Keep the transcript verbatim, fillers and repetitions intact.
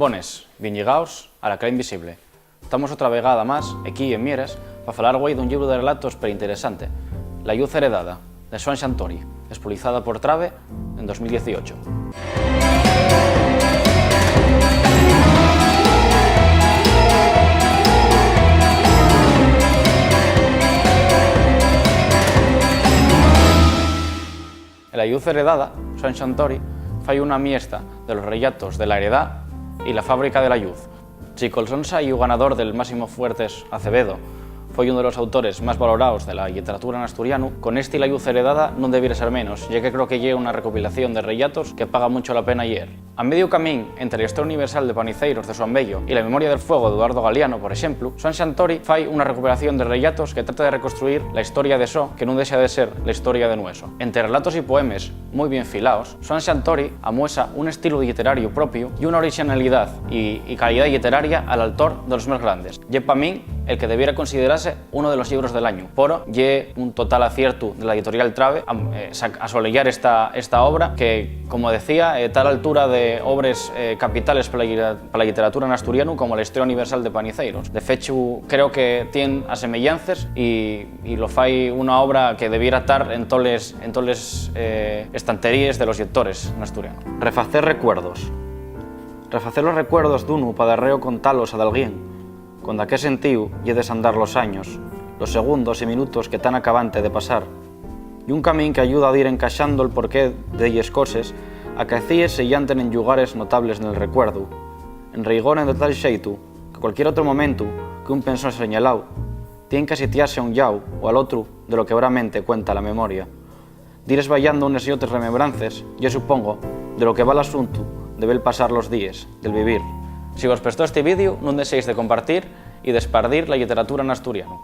Bones, bien lligaos a La Cara Invisible. Tamos otra vegada más equí en Mieres pa falar güei d'un llibru de relatos perinteresante, La lluz heredada, de Suan Santori, espolizada por Trabe en dos mil dieciocho. En La lluz heredada, Suan Santori fai una miesta de los rellatos de La heredá y La fábrica de la lluz. Si col Sonsa ye u ganador del Máximo Fuertes Acevedo foi ún de los autores más valoraos de la lliteratura n'asturianu, con esti La lluz heredada nun debiera ser menos, ya que creo que ye una recopilación de rellatos que paga muncho la pena lleer. A mediu camín ente la historia universal de Paniceiros de Suan Bello y la memoria del fuego d'Eduardo Galiano, por exemplu, Suan Santori fai una recuperación de rellatos que trata de reconstruir la historia de so, que nun dexa de ser la historia de nueso. Ente relatos y poemes mui bien filaos, Suan Santori amuesa un estilu lliterariu propiu y una orixinalidá y, y calidá lliteraria al altor de los más grandes. Ye pa min el que debiera considerase unu de los llibros del añu. Poro, ye un total aciertu de la editorial Trabe am-, eh, sac-, asoleyar esta, esta obra que, como decía, eh, ta a l'altura de obres, eh, capitales pa la llira-, pa la lliteratura n'asturianu, como La historia universal de Paniceiros. De fechu, creo que tien asemeyances y, y lo fai una obra que debiera tar en toles, en toles, eh, estanteríes de los llectores n'asturianu. Refacer recuerdos. Refacer los recuerdos d'unu pa darréu contalos a dalguién. Con daqué sentíu ye desandar los años, los segundos y minutos que tán acabante de pasar. Ye un camín qu'ayuda a dir encaxando'l porqué delles coses acaecíes sellanten en llugares notables nel recuerdu, enreigoren de tal xeitu que cualquier otru momentu que un pensó señaláu, tien qu'asitiase a un llau o al otru de lo que bramente cuenta la memoria. Dir esbayando unes y otres remembrances, ye, supongo, de lo que va l'asuntu de ver pasar los díes, del vivir. Si vos prestó esti vídeu, nun dexéis de compartir y d'espardir la lliteratura n'asturianu.